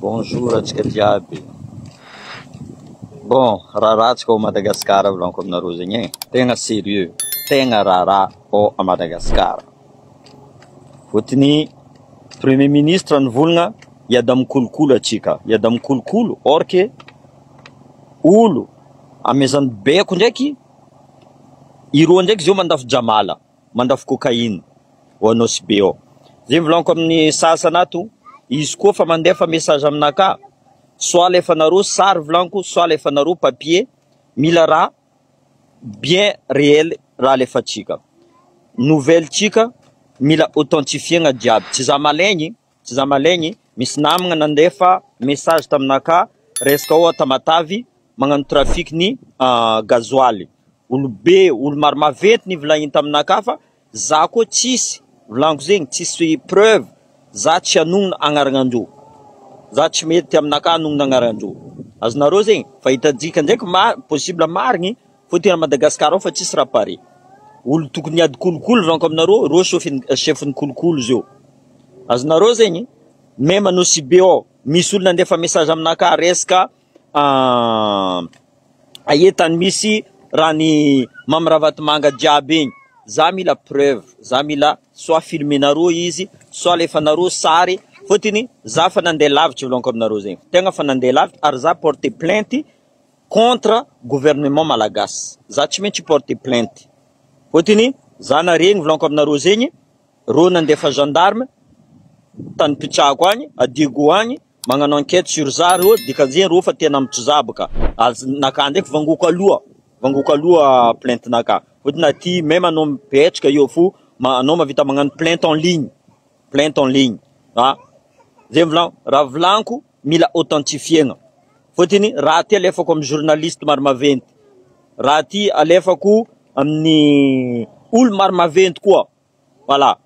Bonjour antsika jiaby. Bon, raharaha antsika ao Madagascar volaniko aminareo zegny e. Tegna sérieux, tegna raharaha ao à Madagascar. Fôtony premier ministre nivolagna hiady amin'ny kolokolo antsika, hiady amin'ny kolokolo or que olo amezany baiko ndraiky ireo ndraiky zao mandafo jamala, mandafo cocaïne ao Nosy Be ao. Zay volaniko amin'ny sasany ato, izy koa fa mandefa message aminakahy, soit alefanareo sary volaniko, soit alefanareo papier, mila raha bien réel raha alefantsika. Nouvelle tsika mila authentifiena jiaby, tsy za malaigny, tsy za malaigny, misy namagna nandefa message taminakahy resaka ao Tamatavy magnano trafic ny gasoil. Olobe, olo maro maventy nivolagniny taminakahy fa za koa tsisy volaniko zegny, tsisy preuve, za tsy hanonona agnaranandreo. Za tsy mety aminakahy hanonona agnaranandreo. Azonareo zegny, fa hitantsika ndraiky ma- possible marigny fôtony à Madagascar ao fa tsisy raha pare. Olo tokony hiady kolokolo volaniko aminareo, reo chef chef-n'ny kolokolo zio. Azonareo zegny, même à Nosy Be ao, misy olo nandefa message aminakahy resaka aia tany misy raha ny Mamy Ravatomanga jiaby igny. Za mila preuve, za mila soit filmenareo izy, soit alefanareo sary, fôtony za fa nandeha lavitra volaniko aminareo zegny, tegna fa nandeha lavitra ary za porter plainte contre gouvernement malagasy. Za tsy maintsy porter plainte. Fôtony za naregny volaniko aminareo zegny, reo nandefa gendarme tany pitsako agny, à Diego agny, magnano enquête sur za reo, dikan'izegny reo fa tena mitry baka. Naka ndraiky vangoko aloha, vangoko aloha plainte naka. Fôtony aty même anao mipetraka eo fo, anao mahavita magnano plainte en ligne, plainte en ligne. Ah, zay volaniko, raha volaniko mila authentifiena. Fôtony raha ty alefako amin'ny journaliste maro maventy, raha ty alefako amin'ny olo maro maventy koa. Voilà.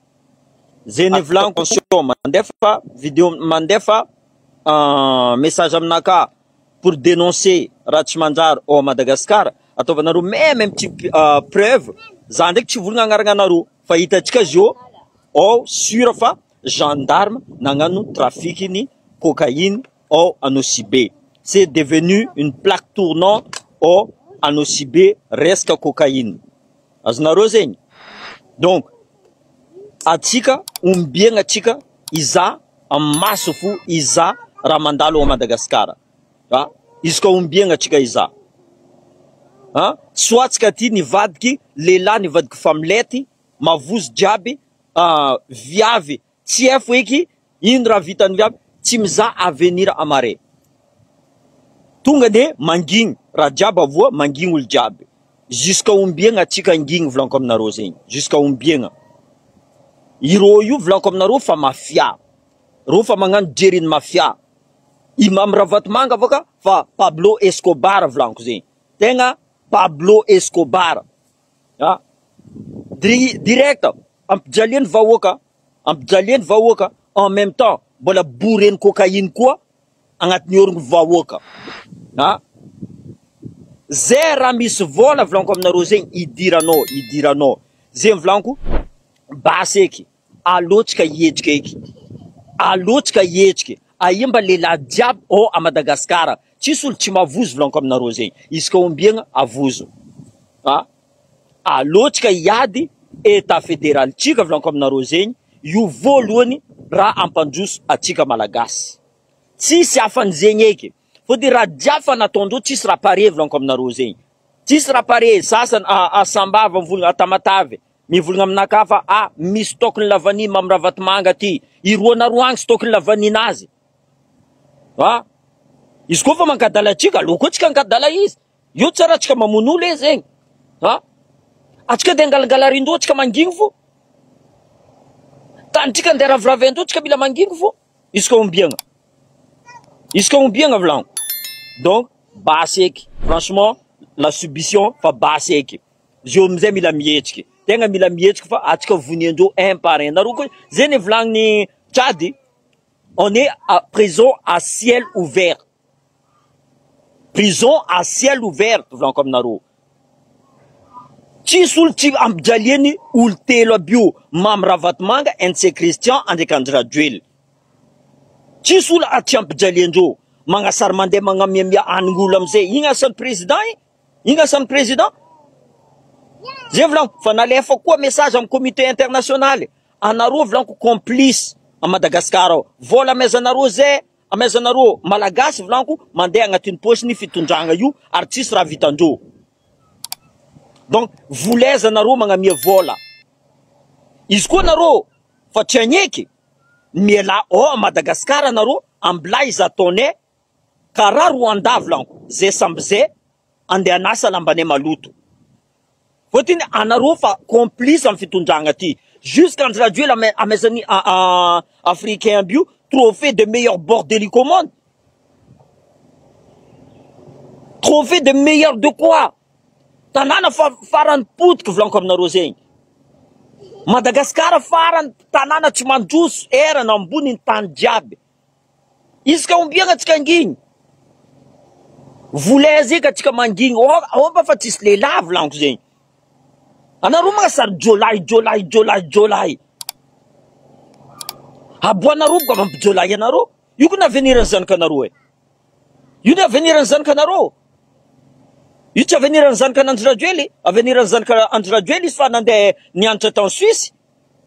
Zay ny volaniko, mandefa vidéo, mandefa message aminakahy pour dénoncer raha tsy manjary ao Madagascar, ataovanareo même un petit preuve, za ndraiky tsy volagna agnarana anareo fa hitantsika zio ao sûr fa gendarme nagnano trafic ny cocaïne ao Nosy Be. C'est devenu une plaque tournante ao Nosy Be resaka cocaïne. Azonareo zegny. Donc atsika ombiagna atsika iza amin'ny maso fo iza raha mandalo ao Madagascar. Ah, izy ka ombiagna atsika iza. Ah, soit atsika ty nivadiky lehilahy nivadiky familety, mavozo jiaby, viavy tsy haiko eky ino raha vitany viavy, tsy mizaha avenir amare. Tonga de mangigny raha jiaby avoa mangigny olo jiaby. Jusqu'à ombiagna atsika angigny volaniko aminareo zegny. Jusqu'à ombiagna. Ireo io volaniko aminareo fa mafia. Reo fa magnano jeriny mafia. I Mamy Ravatomanga avaka fa Pablo Escobar volaniko zegny. Tegna Pablo Escobar. Ah. Direct ampijaliany vahoaka, ampijaliany vahoaka en même temps mbola bourreny cocaïne koa agnatin'ny orogno vahoaka. Ah. Zay raha misy vola volaniko aminareo zegny idiranao, idiranao. Zegny volaniko basy eky, alotsika hihetsika eky. Alotsika hihetsika. Aia mba lehilahy jiaby ao à Madagascar. Tsisy olo tsy mavozo volaniko aminareo zegny. Izy ka ombiagna avozo. Ah. Alotsika hiady état fédéral tsika volaniko aminareo zegny, io voalohany raha ampandroso atsika malagasy. Tsisy hafan'zegny eky. Fôtony raha jiaby fa nataondreo tsisy raha pare volaniko aminareo zegny. Tsisy raha pare, sasany Sambava mivolagna Tamatave, mivolagna aminakahy fa ah misy stock ny lavanille Mamy Ravatomanga ty. Iroanareo agny stock ny lavanille-nazy. Ah, izy koa fa mankadala atsika, aleo koa tsika ankadala izy. Io tsara atsika mamono olo e zegny. Ah, atsika de angalangalarindreo atsika mangigny fo. Tanitsika andeha raviravendreo tsika mila mangigny fo. Izy ka ombiagna. Izy ka ombiagna volaniko. Donc basy eky. Franchement, la submission fa basy eky. Zio amizay mila mihetsiky. Tegna mila mihetsiky fa atsika voniandreo un par un. Nareo koa zay ny volagniny Tchad, on est à prison à ciel ouvert. Prison à ciel ouvert volaniko aminareo. Tsisy olo tsy ampijaliany olo telo aby io. Mamy Ravatomanga, NC Christian, ndraiky Andry Rajoelina. Tsisy olo ary tsy ampijalian-dreo. Magnasary mandeha magnamiamia an'olo amizay. Igny asan'ny président igny. Igny asan'ny président. Zay volaniko fa nalefa koa message amin'ny comité international. Anareo volaniko complice à Madagascar ao. Vola amaizanareo zay, amaizanareo malagasy volaniko mandeha agnatin'ny poche ny fitondragna io ary tsisy raha vitandreo. Donc volaiza nareo magnamia vola. Izy koa nareo fa tsy agneky mialà ao à Madagascar nareo ambilà izy ataonay karaha Rwanda volaniko zay samby zay andeha anasa lambanay maloto. Fôtony anareo fa complice amin'ny fitondragna ty. Jusqu'à Andry Rajoelina amaizan'ny africain aby io trophée de meilleur bordélique au monde. Trophée de meilleur de quoi? Tanàna fa farany potiky volaniko aminareo zegny. Madagasikara farany tanàna tsy mandroso erana ambony ny tany jiaby. Isaka ombiagna atsika angigny. Volaiza eky atsika mangigny. Omba fa tsisy lehilahy volaniko zegny. Anareo magnasary jolahy jolahy jolahy jolahy. Aboanareo boka mampijolahy anareo. Io ko ny avenir ny zanakanareo e. Io ny avenir ny zanakanareo. Io tsy avenir ny zanakan'Andry Rajoely. Avenir ny zanaka Andry Rajoely izy fa nandeha nianatra tany Suisse.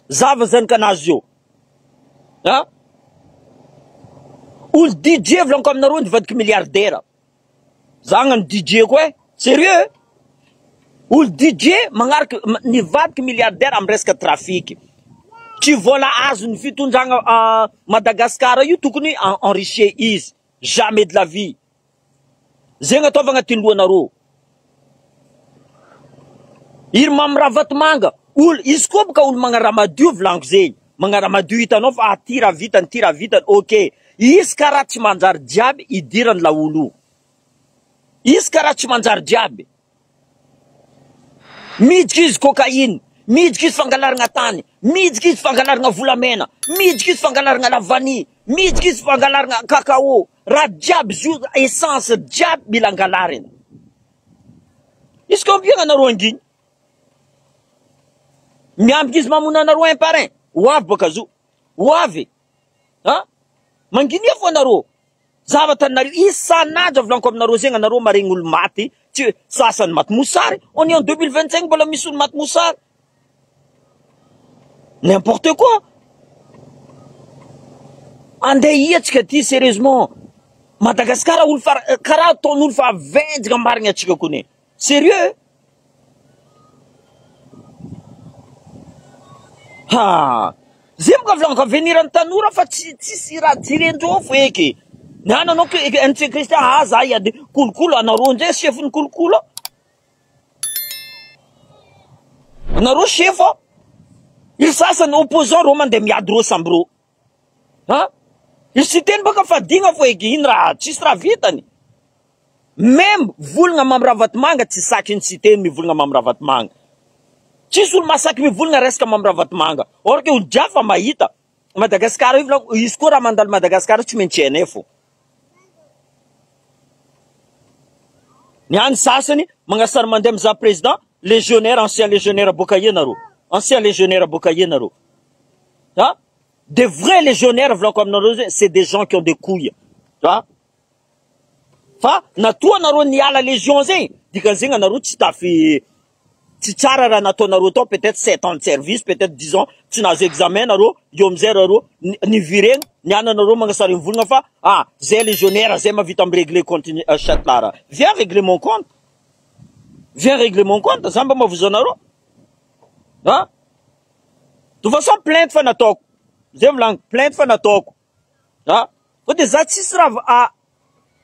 Zava zanakanazy io. Ha? Olo DJ volaniko aminareo nivadiky milliardaire. Za hagnano DJ koa e. Sérieux? Olo DJ magnaraka nivadiky milliardaire amin'ny resaka trafic. Tsy vola azon'ny fitondragna Madagascar io tokony enrichir izy. Jamais de la vie. Zegny ataovy agnatin'ny lohanareo. Iry Mamy Ravatomanga, olo izy koa boka olo magnaraha madio volaniko zegny. Magnaraha madio hitanao fa ah ty raha vitany, ty raha vitany, ok. Izy karaha tsy manjary jiaby idirany laolo io. Izy karaha tsy manjary jiaby. Midika izy cocaïne, midika izy fangalarana tany, midika izy fangalarana volamena, midika izy fangalarana la vanille, midika izy fangalarana cacao, raha jiaby izy io essence jiaby mila angalarina. Izy koa ampiagna anareo angigny. Miambika izy mamono anareo un par un. Ho avy baka zo. Ho avy. Ha? Manginia fo anareo. Zavatra nareo isan'andro volaniko aminareo zegny anareo maregny olo maty tsy sasany maty mosary. On est en 2025 mbola misy olo maty mosary. N'importe quoi. Andeha ia atsika ty sérieusement. Madagascar olo fa karaha ataon'olo fa venjika marigny atsika kony. Sérieux? Ha! Zay moka volaniko avenir ny tanora fa tsy tsisy raha jirendreo fo eky. Niany anao ke MC Christian ah za hiady kolokolo anareo ndray chef ny kolokolo. Anareo chef ao. Io sasany opposant reo mandeha miady reo samby reo. Ha? Io Siteny baka fadigna fo eky ino raha tsisy raha vitany. Meme volagna Mamy Ravatomanga tsy saky ny Siteny mivolagna Mamy Ravatomanga. Tsisy olo mahasaky mivolagna resaka Mamy Ravatomanga. Or que olo jiaby fa mahita. Madagascar io volako izy koa raha mandalo Madagascar tsy maintsy hainay fô. Ny any sasany magnasary mandeha mizaha président légionnaire ancien légionnaire boaka aia nareo? Ancien légionnaire boaka aia nareo? Ha? Des vrais légionnaires volako aminareo zay c'est des gens qui ont des couilles. Ha? Fa natoa anareo niala légion zegny dikan'zegny anareo tsy tafy tsy tsara raha nataonareo tao peut-être 7 ans de service peut-être 10 ans tsy nahazo examen nareo eo amizay nareo niviregna niana anareo magnasary mivolagna fa ah zay légionnaire zay mahavita mi-régler compte Châtelara. Viens régler mon compte. Viens régler mon compte za mba mahavozo anareo. Ha? De toute façon plainte fa nataoko. Zay volagno plainte fa nataoko. Ha? Fa de za tsisy raha ah,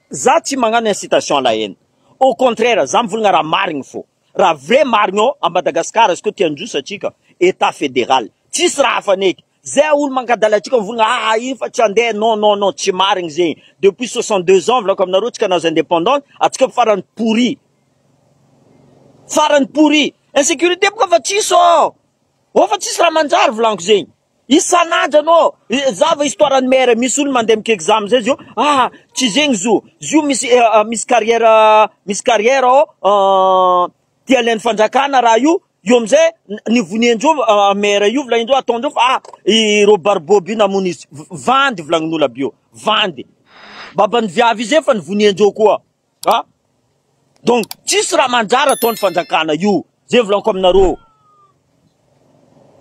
za tsy magnano incitation à la haine. Au contraire, za mivolagna raha marigny fô. Raha vrai marigny ao à Madagascar izy koa tiandroso atsika état fédéral. Tsisy raha hafa neky. Zay olo mankadala atsika mivolagna ah io fa tsy andeha non non non tsy marigny zegny. Depuis 62 ans volako aminareo tsika nahazo indépendance atsika farany pourri. Farany pourri. Insécurité boka fa tsisy ô. Ô fa tsisy raha manjary volaniko zegny. Isan'andro anao zava histoire ny maire misy olo mandeha mikeky za amizay zio ah tsy zegny zo zio misy misy carrière misy carrière ao tia alain'ny fanjakana raha io. Io amizay nivoniandreo maire io volagnindreo ataondreo fa ah ireo barboby io namono izy. Vandy volagnin'olo aby io. Vandy. Baban'ny viavy io zay fa nivoniandreo koa. Ah! Donc tsisy raha manjary ataon'ny fanjakana io. Zay volaniko aminareo.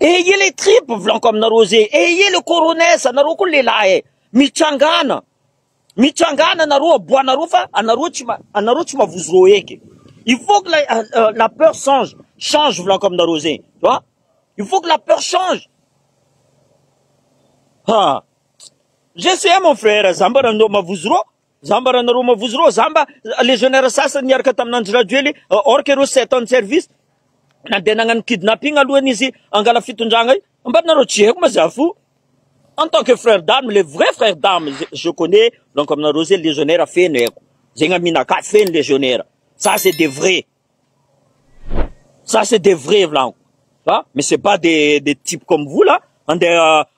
Ayez les tripes volaniko aminareo zay. Ayez le coronès anareo koa lehilahy e. Mitsangana. Mitsangana anareo aboanareo fa anareo tsy anareo tsy mavozo reo eky. Il faut que la, la peur change. Change volaniko aminareo zay. Tu vois? Il faut que la peur change. Ha. Je sais mon frère, za mba ranao mavozo reo. Za mba ranareo mavozo reo, za mba légionnaire sasany niaraka tamin'ny Andry Rajoely, or que reo 7 ans de service nandeha nagnano kidnapping alohany izy angala fitondragna io. Mba nareo tsy haiko ma za fo. En tant que frère d'armes, le vrai frère d'armes, je connais, donc aminareo zay légionnaire feno haiko. Zegny aminakahy feno légionnaire. Ça c'est des vrais. Ça c'est des vrais volaniko. Ah, mais c'est pas des types comme vous là. Andeha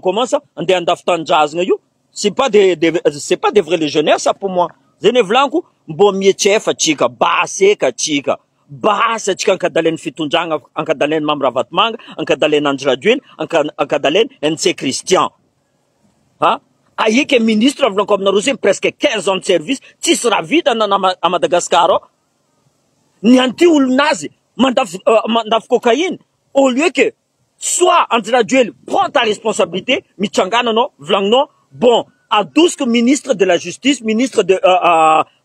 comment ça? Andeha andafy tanindrazana io. C'est pas des vrais légionnaires ça pour moi. Zay ne volaniko mbo mietsefa atsika, basy eka atsika. Basy atsika ankadalen'ny fitondragna, ankadalen'ny Mamy Ravatomanga, ankadalen'ny Andry Rajoely, ankadalen'ny NC Christian. Ha? Aike ministre volaniko aminareo zegny presque 15 ans de service, tsisy raha vita na à Madagascar ao. Ny anty olonazy mandafy mandafy cocaïne au lieu que soit Andry Rajoely prend ta responsabilité, mitsangana anao, volagninao bon, adosiko ministre de la justice, ministre de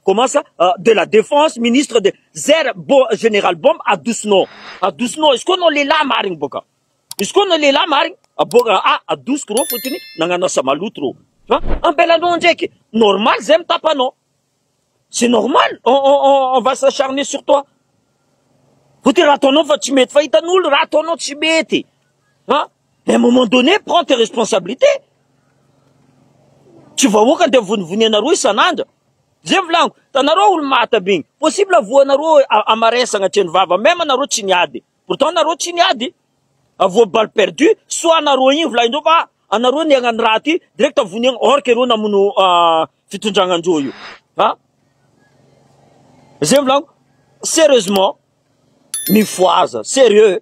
comment ça, de la défense, ministre de zer bo général bombe adosinao. Adosinao izy koa anao lehilahy marigny boka. Izy koa anao lehilahy marigny aboaka ah adosiko reo fotony nagnano asa maloto reo. Tu vois? Ambelanao ndraiky normal zay mitapa anao. C'est normal, on va s'acharner sur toi. Fotony raha ataonao fa tsy mety fa hitan'olo raha ataonao tsy mety. Hein? À un moment donné, prends tes responsabilités. Tsy vahoaka andeha vonivonianareo isan'andro. Zay volaniko, tanareo olo maty aby igny. Possible avoanareo amaresagna tsy ny vava, même anareo tsy niady. Pourtant anareo tsy niady. Avoa balle perdue, soit anareo igny volagnindreo fa anareo niagnano raha ty, direct voniagna or que reo namono fitondragnandreo io. Ha? Zay volaniko, sérieusement, mifoaza, sérieux.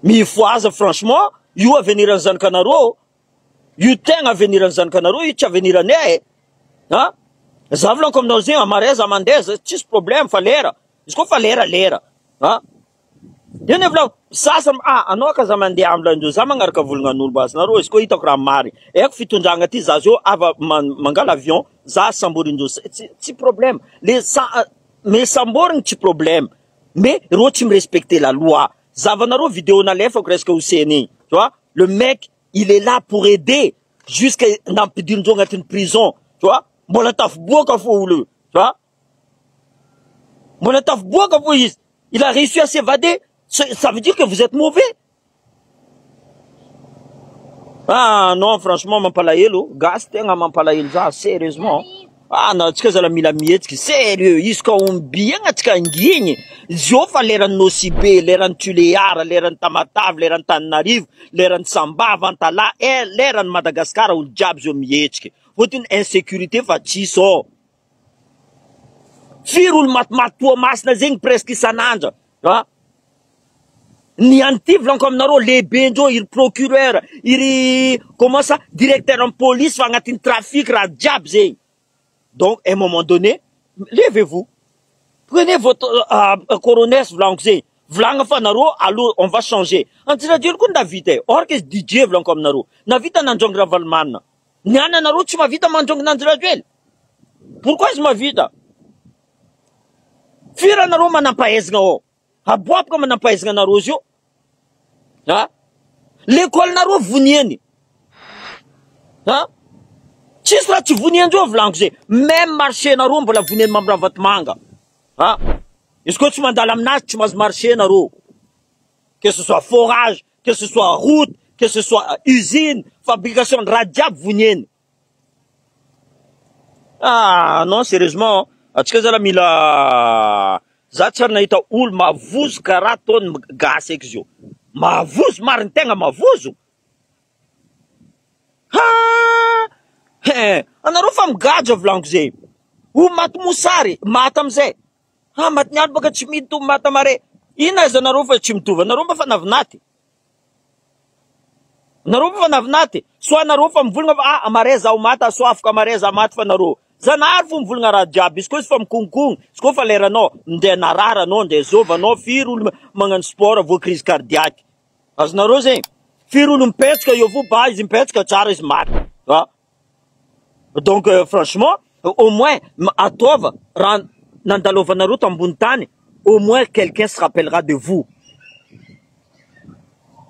Mifoaza franchement, io avenir ny zanakanareo, io tegna avenir ny zanakanareo, io tsy avenir anay e. Ha? Za volaniko aminareo zegny, amareza mandeha, tsisy problème fa lera. Izy koa fa lera lera. Ha? Io ne volaniko, sasa ah anao ka za mandeha amindreo, za magnaraka volagnan'olo basinareo, izy koa hitako raha marigny. Haiko fitondragna ty za zao ava mangala avion, za samborindreo, tsy problème. Le sa mais samborigny tsy problème. Mais reo tsy mirespecter la loi. Zavanareo vidéo nalefako resaka Hossein igny. Tu vois? Le mec, il est là pour aider jusqu'à nampidirindreo agnatin'ny prison. Tu vois? Mbola tafiboaka fo olo io. Tu vois? Mbola tafiboaka fo izy. Il a réussi à s'évader. Ça veut dire que vous êtes mauvais. Ah non, franchement, mampalahelo. Gasy tegna mampalahelo za, sérieusement. Ah na tsika zala mila mihetsiky, sérieux. Izy ka ombiagna tsika angigny. Zio fa leran'ny Nosy Be, leran'ny Tulear, leran'ny Tamatave, leran'ny Tananarivo, leran'ny Sambava, Antalaha, eh leran'ny Madagasikara olo jiaby zio mihetsiky. Fotony insécurité fa tsisy ao. Firy olo matimaty Toamasina zegny presque isan'andro. Ah? Ny anty volaniko aminareo lehibe-ndreo, iry procureur, iry comment ça, directeur en police fa agnatin'ny trafic raha jiaby zegny. Donc à un moment donné, levez-vous. Prenez votre coronès volaniko zegny. Volagna fa nareo aloha on va changer. Andry Rajoely koa navita e. Or que DJ volaniko aminareo. Navita nandrongo Ravalomanana. Niany anareo tsy mahavita mandrongo Andry Rajoely. Pourquoi izy mahavita? Firy anareo manampahaizana ao? Aboaboka manampahaizana anareo izy io. Ha? L'école nareo voniany. Ha? Tsisy raha tsy voniandreo volaniko zay. Même marché nareo mbola voniany Mamy Ravatomanga. Ha? Izy koa tsy mandala aminazy tsy mahazo marché nareo. Que ce soit forage, que ce soit route, que ce soit usine, fabrication de raha jiaby voniany. Ah non, sérieusement, atsika zala mila za tsy ary nahita olo mavozo karaha ataony gasy eky izy io. Mavozo mariny tegna mavozo. Ha! He, anareo fa migadra volaniko zay. O maty mosary, maty amizay. Ha maty niandro baka tsy miditra maty amare. Ino ahaizanareo fa tsy mitovy? Anareo mba fa navinaty. Nareo fa navinaty. Soit nareo fa mivolagna fa ah amare zaho maty, ah soit afaka amare zaho maty fa nareo. Zanahary fo mivolagna raha jiaby. Izy koa izy fa mikonkono, izy koa fa leranao ndeha narary anao, ndeha zôva anao, firy olo magnano sport voa crise cardiaque. Azonareo zegny? Firy olo mipetsaka eo fo ba izy mipetsaka tsara izy maty. Ah. Donc franchement au moins ataova raha nandalovanareo tambony tany, au moins quelqu'un se rappellera de vous.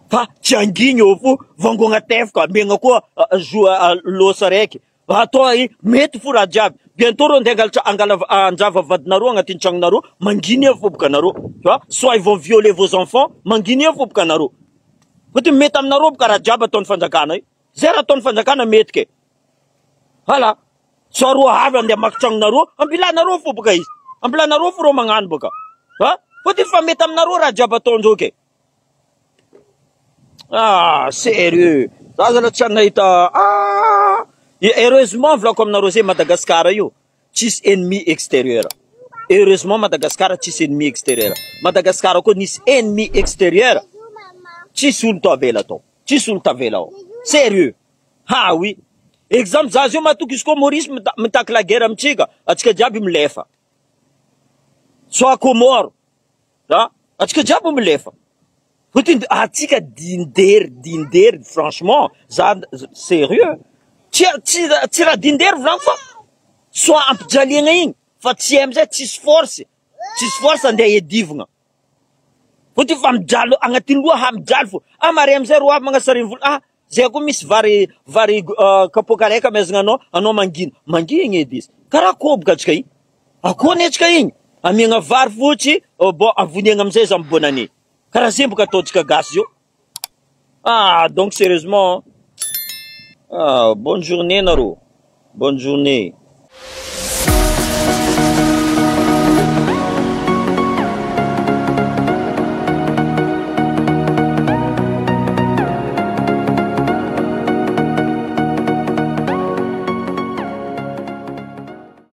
Fa tsy angigny eo fo vangogna tefoka amegna koa joa losa raiky atao i mety fo raha jiaby. Bientôt reo andeha hangalatra angala anjava vadinareo agnatin'ny tragnonareo, manginy eo fo boka anareo. Tu vois? Soit ils vont violer vos enfants, manginy eo fo boka anareo. Fotony mety aminareo boka raha jiaby ataon'ny fanjakana io. Zay raha ataon'ny fanjakana mety ke. Voilà. Soit roa avy andeha hamaky tragnonareo, ambilanareo fo boka izy. Ambilanareo fo reo magnano boka. Ha? Fotony fa mety aminareo raha jiaby ataondreo ke. Ah, sérieux. Za zala tsy nahita. Ah! Heureusement volako aminareo zay Madagascar io tsisy ennemi extérieur. Heureusement Madagascar tsisy ennemi extérieur. Madagascar koa nisy ennemi extérieur. Tsisy olo tavela tao. Tsisy olo tavela ao. Sérieux. Ha oui. Exemple za zio matoky izy koa Maurice mitaky la guerre amitsika, atsika jiaby milefa. Soit Comore. Ah, atsika jiaby milefa. Fotony atsika dindery dindery franchement za sérieux. Tsy raha dindery volagno fa soit ampijaliagna igny fa tsy amizay tsisy force. Tsisy force andeha edivagna. Fotony fa mijaly agnatin'ny loha ha mijaly fo. Ah mare amizay ro avy magnasariny vola. Ah zay koa misy vary vary kapoaka araiky amezagna anao, anao mangina. Mangina edy izy. Karaha koboka atsika igny. Akory atsika igny? Amiagna vary fotsy, bon avoniagna amizay izy amy bonne année. Karaha zay boka ataontsika gasy zio. Ah donc sérieusement. Ah bonne journée nareo. Bonne journée.